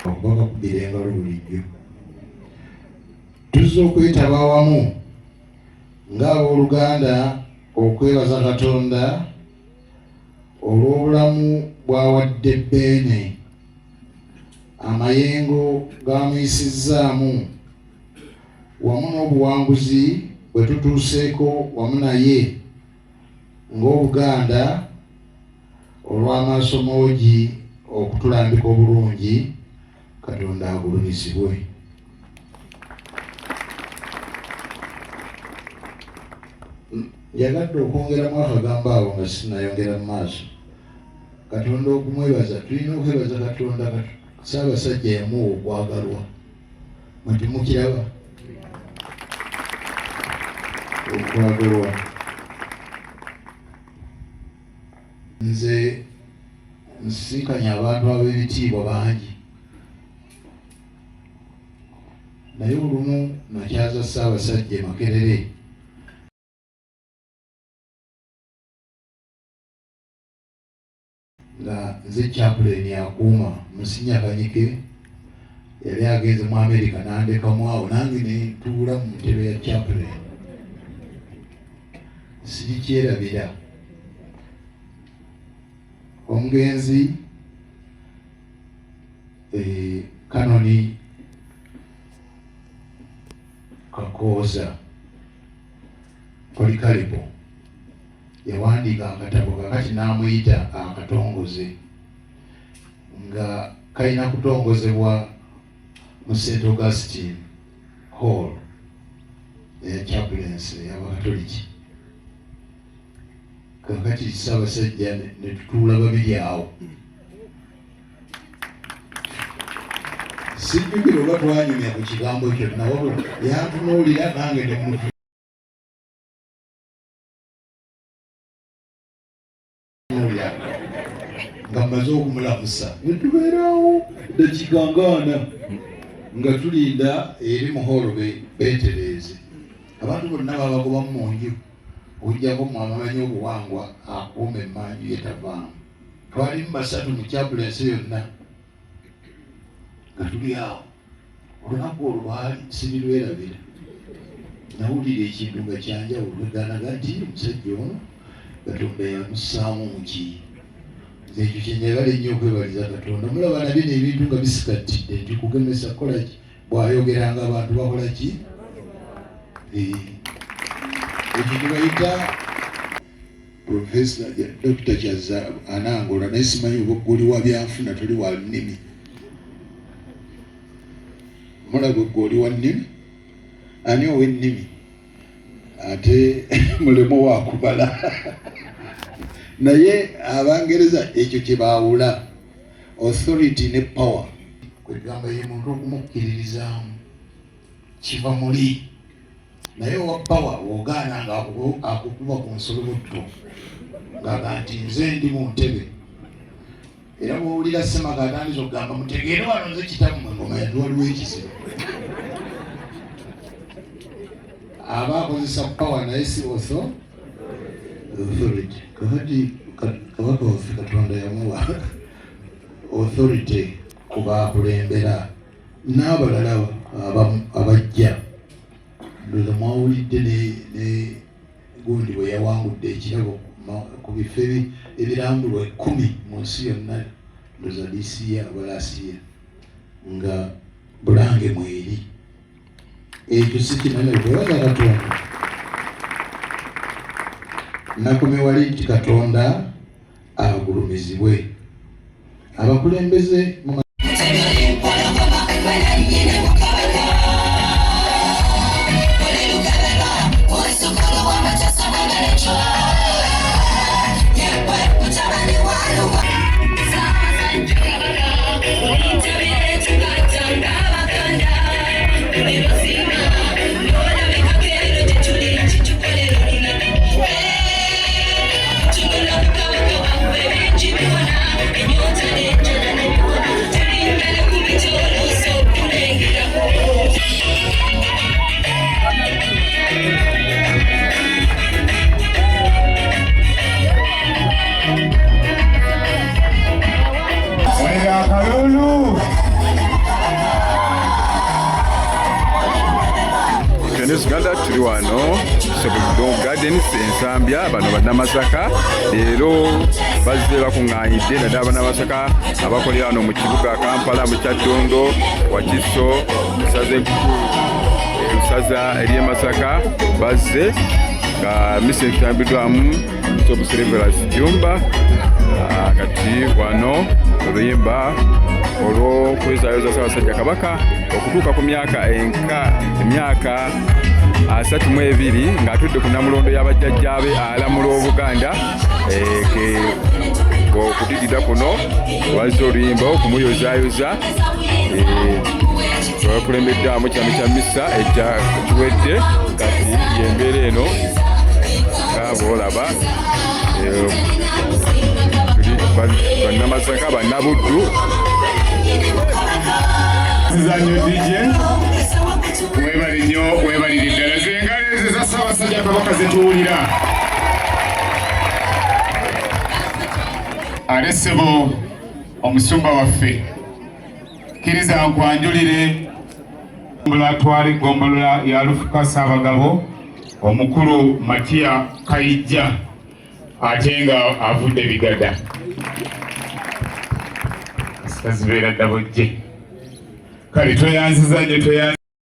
Okubakubira engalo bulijjo. Tuzze okwetaba awamu ng'abooluganda okwebaza Katonda olw'obulamu bw'awadde Beene, amayengo g'amuyisizzaamu wamu n'obuwanguzi bwe tutuuseeko wamu naye ng'Obuganda olw'amaaso moogi okutulambika obulungi. Katonda agulumizibwe. Njagadde okwongeramu akagambo awo nga sinayongera mu maaso. Katonda okumwebaza, tulina okwebaza Katonda. Ssaabasajja yamuwa okwagalwa, mwe temukiraba okwagalwa. Nze nsisinkanye abantu ab'ebitiibwa bangi, naye olumu nakyaza Ssaabasajja e Makerere nga nze chaplain akuuma Musinya Kanyike, yali agenze mu Amerika n'andekamu awo, nange ne ntuula mu ntebe ya chaplain. Sirikyerabira omugenzi Kanoni Kakooza Polikalipo yawandiika akatabo kakati n'amuyita akatongoze, nga kalina kutongozebwa mu St Augustine Hall eya chaplaincy ey'Abakatoliki. Kakati Ssaabasajja ne tutuula babiri awo, sijjukira oba twanyumya ku kigambo kyonna, wabula yantunuulira nange ne mutunuulira nga mmaze okumulamusa, ne tubeerawo dakiika ngaana nga tulinda eri mu hall beetereeze. Abantu bonna babagobamu mu nju okuggyako mmwe abamanyi obuwangwa, akuuma emmanju ye tavaamu. Twalimu basatu mu chaplaincy yonna nga tuli awo. Olunaku olwo lwali sirirwerabira. Nawulira ekintu nga kyanjawulo, kweganaga nti omusajja ono Katonda yamussaamu ki. Nze ekyo kye njagala ennyo okwebaliza Katonda. Mulaba na bino ebintu nga bisikattidde nti kugemesa kukola ki, bw'ayogeranga abantu bakola ki? Ekyo kye bayita Professor Dokita Kyazza anangola, naye simanyi oba gwe oli wa byanfuna, toli wa nnimi. Mulago gwe oli wa nnimi, ani ow'ennimi ate mulemo wa kubala. Naye Abangereza ekyo kye baawula authority ne power, kwegamba ye muntu okumukkiririzaamu kiva muli, naye owa power wogaana nga akukuba ku nsulubutto ng'aga nti nze ndi mu ntebe. Era bw'owulira Ssemaka atandise okugamba mutegeere wano nze kitammwe, ng'omanya nti waliwo ekizibu, aba akozesa power naye si authority. Kakati kabaka waffe Katonda yamuwa authority ku baakulembera n'abalala abajja. Ndowooza mwawulidde ne gundi bwe yawangudde ekirabo ku bifo ebirambulwa 10 mu nsi yonna, ndowooza disiya oba lasiya, nga Bulange mweri. Ekyo si kinene okwebaza Katonda? Nakomye wali nti Katonda agulumizibwe. Abakulembeze mu Tuli wano Bishop Gardens Ensambya. Bano bannamasaka leero bazze bakuŋŋaanidde, naddala bannamasaka abakolera wano mu kibuga Kampala, mu Kyaddondo, Wakiso, ssaza ekkulu, essaza ery'e Masaka. Bazze nga misa etambiddwamu Bishop Serverus Jjumba. Kati wano oluyimba olw'okwezaayoza Ssaabasajja Kabaka okutuuka ku myaka enka emyaka 32 ng'atudde ku Namulondo y'abajjajjaabe alamula Obuganda. Okudidira kuno wazze oluyimba okumuyozaayoza, twakulembeddwamu kyami kya misa ekya kiwedde. Kati yembeera eno nga bw'olaba, tuli bannamasaka, bannabuddu. Zizanyo DJ, webali nnyo, webalire ddala. Zengalo ezo za Ssaabasajja Kabaka zetuwulira. Ate ssebo omusumba waffe, kkiriza nkwanjulire atwala eggombolola ya Lufuka Ssaabagabo, omukulu Matiya Kayijja, ate nga avudde Bigada. Sitazibeera ddabojje. Kale tweyanziza nnyo, tweyanziza.